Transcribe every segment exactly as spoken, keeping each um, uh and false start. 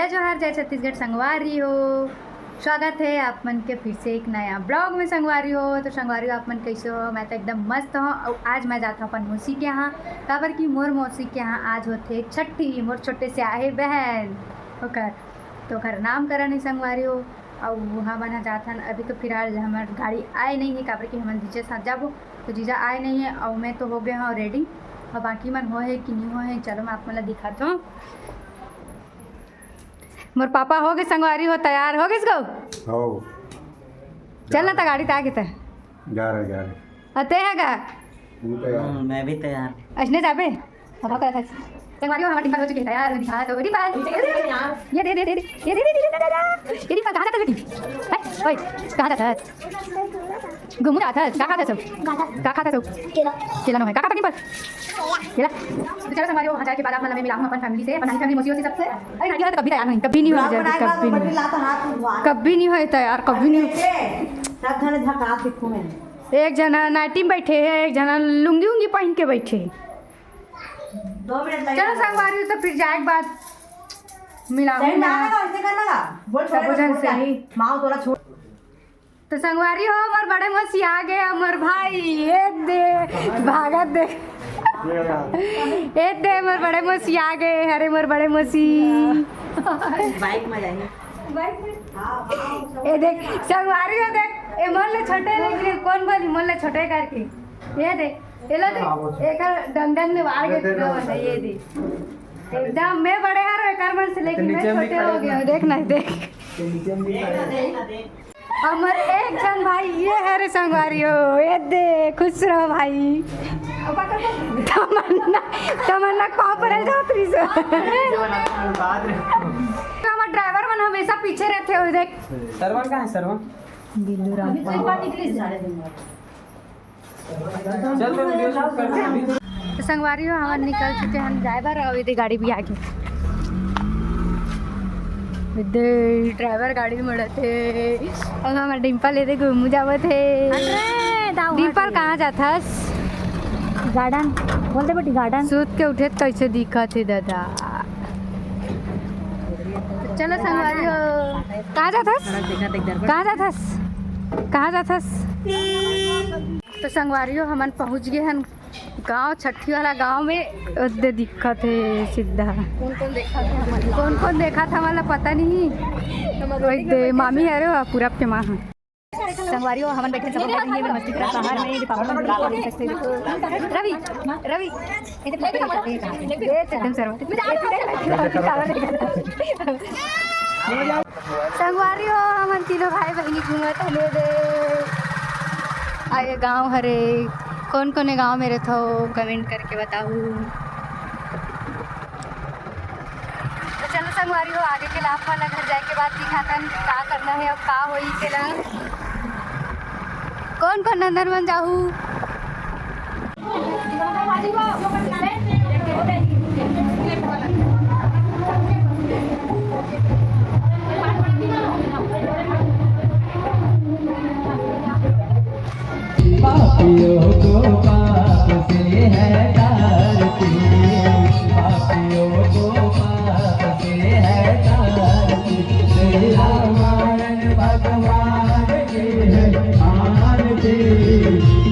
जय जोहार, जय छत्तीसगढ़ संगवारी हो। स्वागत हे आप मन के फिर से एक नया vlog में संगवारी हो। तो संगवारी हो, आप मन कइसे हो? मैं तो एकदम मस्त हूँ। अउ आज मैं जात हूँ अपन मौसी के यहाँ, काबर कि मोर मौसी के यहाँ आज होथे छट्ठी, मोर छोटे से आहे बहन ओकर, तो ओकर नामकरण हे संगवारी हो। अउ उहाँ मन ह जात हन। अभी तो फिलहाल हमर गाड़ी आए नहीं है, काबर कि हमन जीजा साथ जाबो, तो जीजा आए नहीं है। अउ मैं तो हो गए हूँ ready, अउ बाकी मन हो है कि नहीं हो है, चलो मैं आप मन ला दिखात हूँ। मोर पापा हो गए संगवारी हो, तैयार हो गइस गो। हो। चल ना, त गाड़ी त आगे त। जा रहे, जा रहे। अते है का? हम्म, मैं भी तैयार। अइसने जाबे? अब का था? संगवारी हो, हमार डिंपल हो चुके हैं तैयार। हाँ, तो डिंपल। ये दे, दे, दे, दे। ये दे, दे, दे, दे, दे, दे। ये डिंपल कहाँ जाता है बेटी? हैं? ओए, कहाँ जाता है? घूमू जात हस, का खात हस? का खात हस? केला। केला नो है, का खात हस? केला। तो चलो संगवारी हो, वहाँ जाके बाद आप मन ला मैं मिलाऊँ अपन family से, अपन नानी family, मौसियों से, सबसे। अरे नानी वाला तो कभी तैयार नहीं, कभी नहीं हो जाए, कभी नहीं। कभी नहीं होता यार, कभी नहीं। सब झन झकास दिखू मैं। एक जना नाइटी में बैठे है, एक जना लुंगी उंगी पहन के बैठे है। दो मिनट लगेगा। चलो संगवारी हो, तो फिर जाए के बाद मिलाऊँ मैं। ऐसे करना का? बोल, छोड़, सबो झन छोड़ से। माँ तोला छोड़। तो संगवारी हो, मोर बड़े मौसी आ गए, मोर भाई, ये दे, भागत दे। ये दे, मोर बड़े मौसी आ गए, अरे मोर बड़े मौसी। बाइक में जाएंगे। ये देख, संगवारी हो देख, ये मोर ले छोटे, लेकिन कौन बोली मोर ले छोटे करके? ये देख, ये लो देख, एक डंडन में वार के पूरा बना, ये देख। एकदम मैं बड़े हर एकर मन से, लेकिन मैं छोटे हो गए हूँ, देख ना, देख। हमर एक झन भाई ये है रे संगवारी हो, ये दे, खुश रहो भाई। तमन्ना, तमन्ना पाँव परल जात रही से। हमर driver मन हमेशा पीछे रहते हो, देख। सरवन कहाँ है, सरवन? बिल्लू राम। चल, मैं video shoot करके अभी। तो संगवारी हो, हमन निकल चुके हन जाए बर, अउ एदे गाड़ी भी आगे। एदे driver गाड़ी में उड़त हे, अउ हमर डिंपल एदे घूमू जावत हे। अरे, दाऊ डिंपल, हट। कहाँ जाथस? Garden, बोल दे बेटी, garden। सूत के उठे त कैसे दिखत हे दादा। चलो संगवारी हो, कहाँ जाथस? कहाँ जाथस? कहाँ जाथस? तो संगवारी हो, हमन पहुँच गए हन गांव, छट्ठी वाला गांव में। ओदे दिखत हे सीधा। कौन कौन देखा था हमन ला? कौन कौन देखा था हमन ला पता नहीं। ओदे मामी हरे, पूरब के माँ ह। संगवारी हो, हमन बैठे सब बैठे ये मस्ती करत बाहर में, ये पापा मन देख सकते हो। रवि, रवि, एकदम शर्मा। संगवारी हो, हमन तीनों भाई बहिनी घूमत हन एदे। आगे गांव हरे, कौन कौन गांव में रहथो, comment करके बताऊ। तो चलो संगवारी हो, आगे के लाभ वाला घर जाए के बाद दिखातन का करना है, अब का होई तेला। कौन कौन नंदन मन जाहू? पापियों को पाप से है तारती, पापियों को पाप से है तारती। श्री रामायण भगवान की है आरती,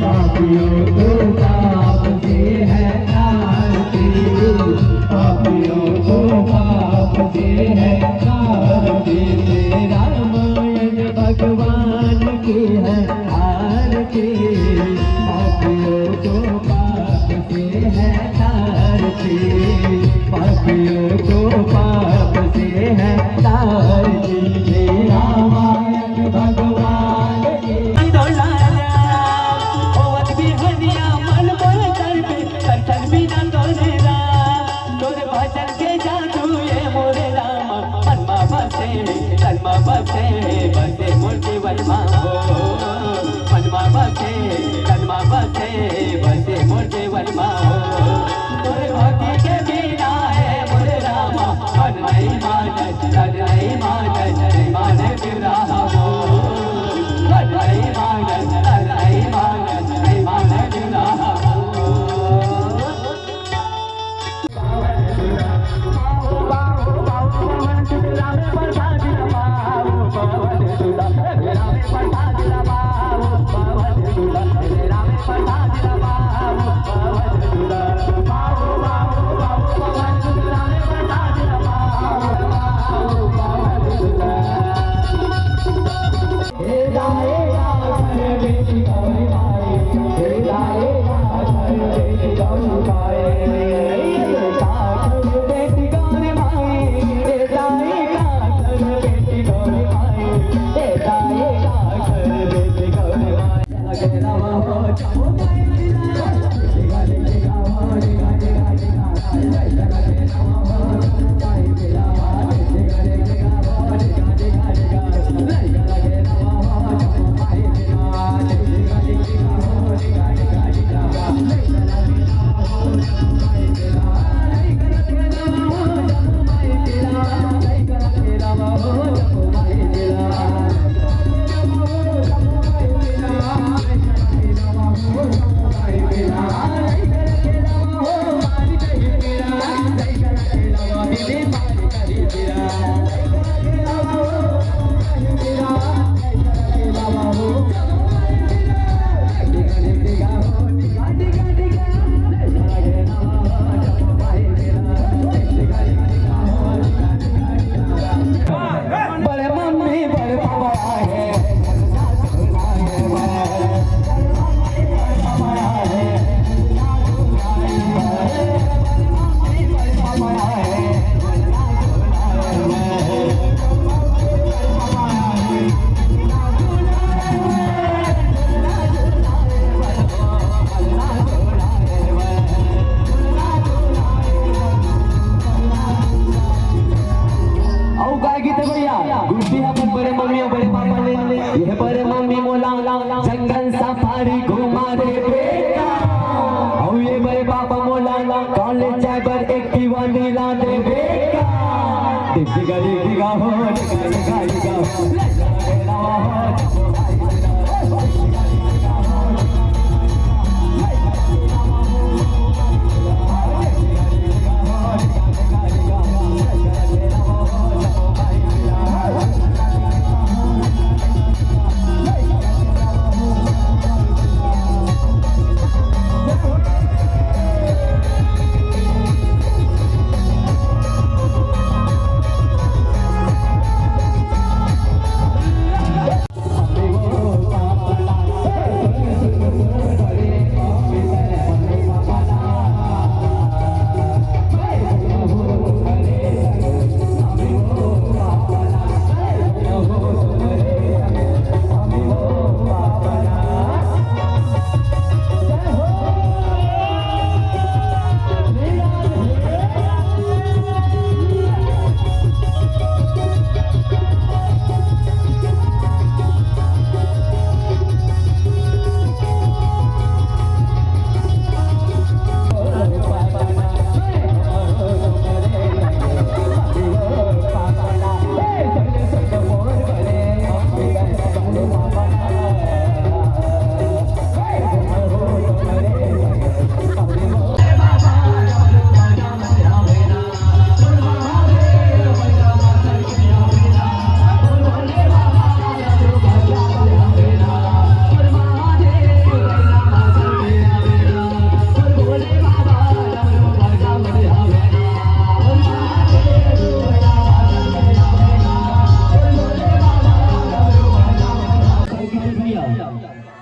पापियों को पाप से है तारती, पापियों को पाप से है तारती। श्री रामायण भगवान की है आरती, पापियों को पाप से है तारती, पापियों को पाप से है तारती। हे रामायण भगवान की। होवत बिहनिया मन मोर तड़पे, दर्शन बिना तोरे राम, तोरे भजन के जादू ये मोरे राम। मन मा बसे, तन मा बसे, बसे मोर जीवन मा हो। मन मा बसे, तन मा बसे, बसे मोर जीवन मा हो। तोर भक्ति के बिना है मोरे रामा, मन नहीं माने, तन नहीं माने, नहीं माने बिरहा हो। मन नहीं माने, तन नहीं माने, नहीं माने बिरहा हो। अउ काय गीत हे भैया? गुड्डी ह अपन बड़े मम्मी अउ बड़े पापा ले, ये बड़े मम्मी मोला जंगल सफारी घुमा दे बेटा, अउ ये बड़े पापा मोला कॉलेज जाए बर एक्टिवा दिला दे बेटा। टिप्पी गरी टिगा हो, टिगा टिगा टिगा।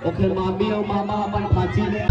ओखर मामी अउ मामा अपन फांसी ले।